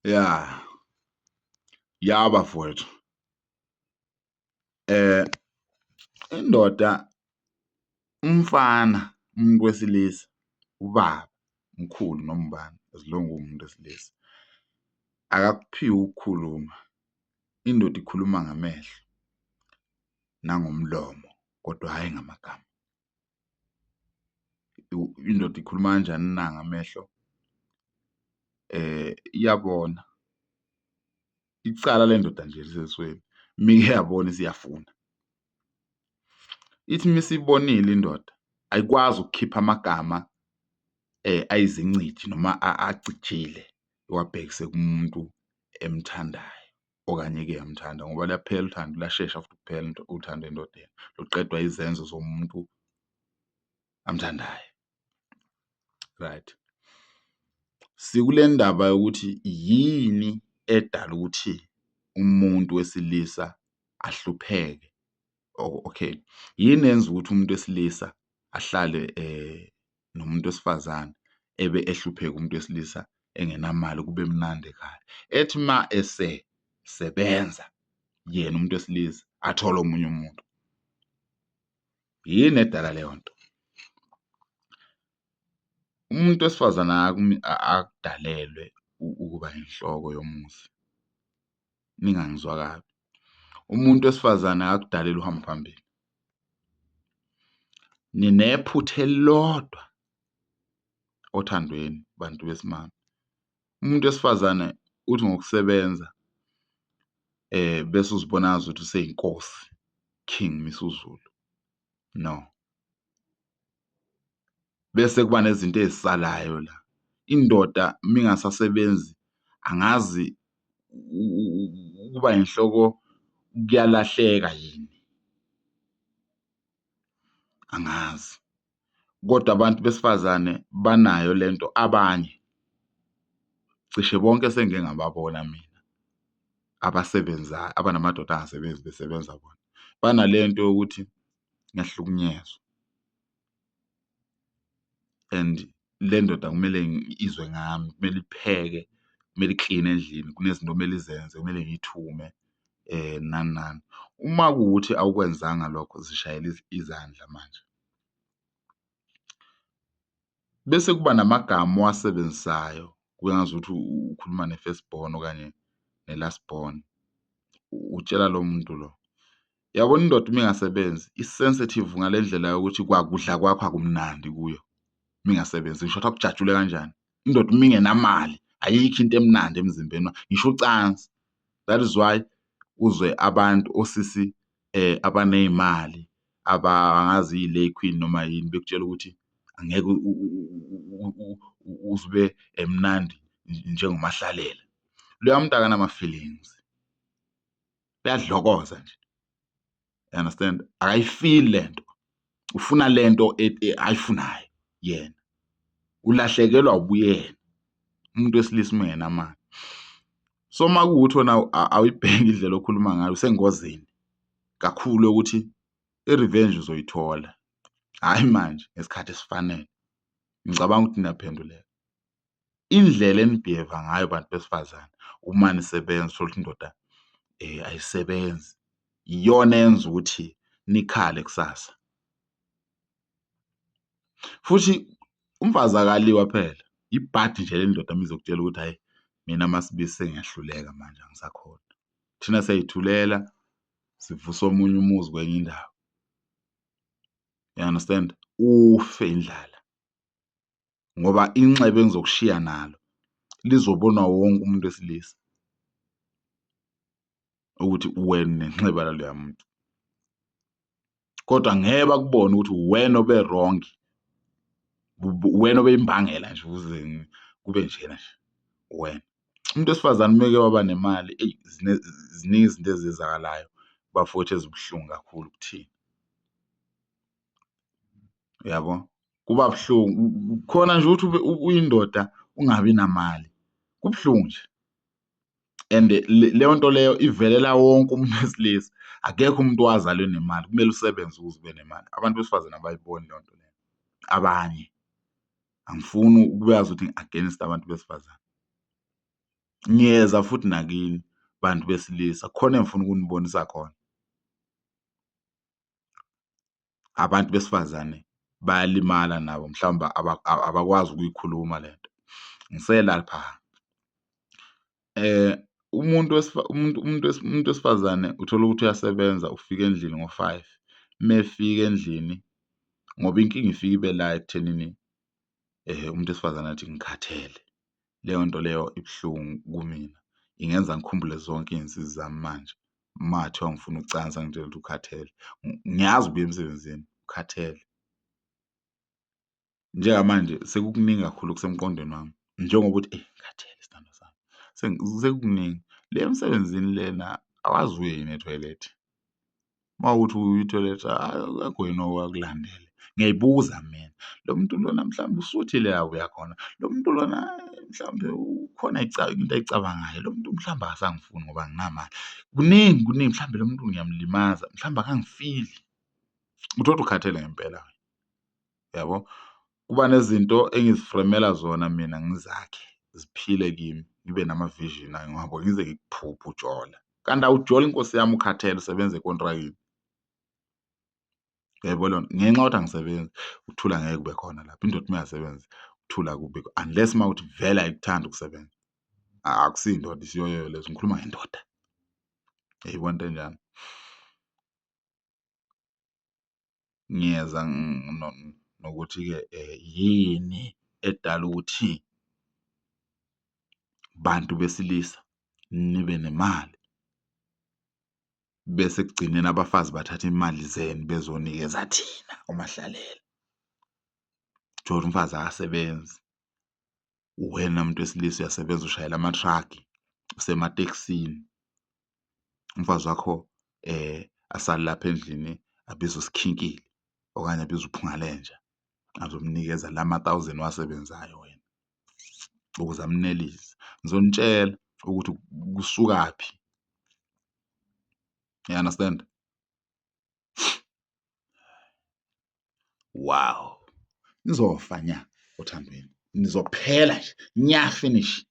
Ya, ya bafowethu, indoda, umfana, umuntu wesilisa, ubaba, umkhulu noma ubani as long kuwumuntu wesilisa, akakuphiwe ukukhuluma. Indoda ikhuluma ngamehlo nangomlomo kodwa hhayi ngamagama. Indoda ikhuluma kanjani na ngamehlo? Iyabona, icala lendoda nje lisesweni, mike yabona isiyafuna. Ithi misibonile indoda ayikwazi ukukhipha amagama ayizinciji noma acijile iwabhekise kumuntu emthandayo okanye eke yamthanda ngoba luyaphela uthando, luyashesha futhi ukuphela uthando endodeni, luqedwa izenzo zomuntu amthandayo, right. Sikule ndaba yokuthi yini edala ukuthi umuntu wesilisa ahlupheke? Okay, yini eyenza ukuthi umuntu wesilisa ahlale nomuntu wesifazane ebe ehlupheka umuntu wesilisa engenamali kube mnandi ekhaya? Ethi uma esesebenza yena umuntu wesilisa athole omunye umuntu. Yini edala leyo nto? Umuntu wesifazane akudalelwe ukuba inhloko yomuzi, ningangizwa kabi. Umuntu wesifazane akakudalelwe uhamba phambili. Ninephutha elilodwa othandweni bantu besimame. Umuntu wesifazane uthi ngokusebenza bese uzibona ngazuthi useyinkosi, King Misuzulu, no. Bese kuba nezinto ey'salayo la. Indoda mingasasebenzi angazi ukuba inhloko kuyalahleka yini, angazi. Kodwa abantu besifazane banayo lento abanye, cishe bonke esengike ngababona mina abasebenzayo, abanamadoda angasebenzi besebenza bona, banalento yokuthi ngiyahlukunyezwa and le ndoda kumele izwe ngami, kumele ipheke, kumele ikline endlini, kunezinto okumele izenze, kumele ngiyithume nani nani. Uma kuwukuthi awukwenzanga lokho zishayele izandla manje. Bese kuba namagama owasebenzisayo kube ngazuthi ukhuluma ne-first born okanye ne-last born, utshela lo muntu lo. Uyabona indoda uma ingasebenzi i-sensitive ngale ndlela yokuthi kwakudla kwakho akumnandi kuyo uma ingasebenzi, ngisho kuthiwa kujatshulwe kanjani. Indoda uma ingenamali ayikho into emnandi emzimbeni ngisho ucansi. That is why uzwe abantu osisi abaney'mali abangazi iyi-lay queen noma yini bekutshela ukuthi angeke uze ube emnandi njengomahlalela. Loya muntu akanama-feelings, uyadlokoza nje, you understand? Akayifili lento, ufuna lento ayifunayo yena, ulahlekelwa ubuyena umuntu wesilisa uma engenamali. So uma kuwukuthi wena awuyibheki indlela okhuluma ngayo usengozini kakhulu yokuthi i-revenge uzoyithola, hhayi manje ngesikhathi esifanele. Ngicabanga ukuthi niyaphenduleka. Indlela eni-behave-a ngayo bantu besifazane uma nisebenza uthole ukuthi indoda ayisebenzi, iyona eyenza ukuthi nikhale kusasa. Futhi umfazi akaliwa phela, ibhadi nje le ndoda uma izokutshela ukuthi hhayi mina MaSibisi sengiyahluleka manje angisakhoni. Thina siyay'thulela sivusa omunye umuzi kwenye indawo, you understand? Ufe indlala ngoba inxeba engizokushiya nalo lizobonwa wonke umuntu wesilisa ukuthi wena nenxeba laloya muntu. Kodwa ngeke bakubone ukuthi uwena obe wrong, uwena obeyimbangela nje ukuze kube njena nje uwena. Umuntu wesifazane uma eke waba nemali eyi ziningi izinto ezenzakalayo bafowethu ezibuhlungu kakhulu kuthina. Uyabo? Kuba buhlungu khona nje ukuthi ube uyindoda ungabi namali kubuhlungu nje and leyo nto leyo ivelela wonke umuntu wesilisa. Akekho umuntu owazalwa enemali, kumele usebenze ukuze ube nemali. Abantu besifazane abayiboni leyo nto leyo, abanye. Angifuni ukuyazi ukuthi ngi-against abantu besifazane. Ngiyeza futhi nakini bantu besilisa, khona engifuna ukunibonisa khona. Abantu besifazane bayalimala nabo mhlawumbe abakwazi ukuyikhuluma le nto. Ngiselapha umuntu umuntu umuntu umuntu wesifazane uthola ukuthi uyasebenza ufika endlini ngo-five, mefika endlini ngoba inkinga ifike ibe la ekuthenini umuntu wesifazane athi ngikhathele. Leyo nto leyo ibuhlungu kumina, ingenza ngikhumbule zonke iy'nsizi zami manje uma ngathiwa ngifuna ucansi angitshele ukuthi ukhathele. Ngiyazi ubuya emsebenzini ukhathele. Njengamanje sekukuningi kakhulu okusemqondweni wami njengoba uthi eyi ngikhathele sithandwa sami, sekukuningi. Le emsebenzini lena awazi uye yini ethoyilethi? Uma kuwukuthi uya ethoyilethi akekho yini owake akulandela? Ngiyayibuza mina, lo muntu lona mhlawumbe usuthi la uya khona, lo muntu lona mhlawumbe khona into ayicabangayo, lo muntu mhlawumbe akasangifuni ngoba anginamali. Kuningi kuningi, mhlawumbe lo muntu ngiyamlimaza, mhlawumbe akangifili. Uthole ukuthi ukhathele ngempela, yabo? Kuba nezinto engizifremela zona mina ngizakhe ziphile kimi, ngibe nama-vision ngiwabone ngize ngikuphuphe ujola, kanti awujoli nkosi yami ukhathele usebenza ekontrakini. Uyayibona leyo nto? Ngenxa yokuthi angisebenzi ukuthula ngeke kube khona lapho, indoda uma ingasebenzi ukuthula akubi unless uma kuwukuthi vele ayikuthandi ukusebenza. Akusiyo indoda isiyoyoyo leso, ngikhuluma ngendoda. Uyayibona into enjalo? Ngiyeza nokuthi-ke yini edala ukuthi bantu besilisa nibe nemali bese ekugcineni abafazi bathatha imali zenu bezonikeza thina omahlalela. Uthole umfazi akasebenzi, uwena muntu wesilisa uyasebenza ushayela amathrakhi, usematekisini, umfazi wakho asale lapha endlini abize usikhinkile okanye abize uphungalenja azomnikeza la ma-thousand owasebenzayo wena ukuze amnelise. Ngizonitshela ukuthi kusukaphi, you understand? Wow, nizofa nya othandweni, nizophela nje nya finish.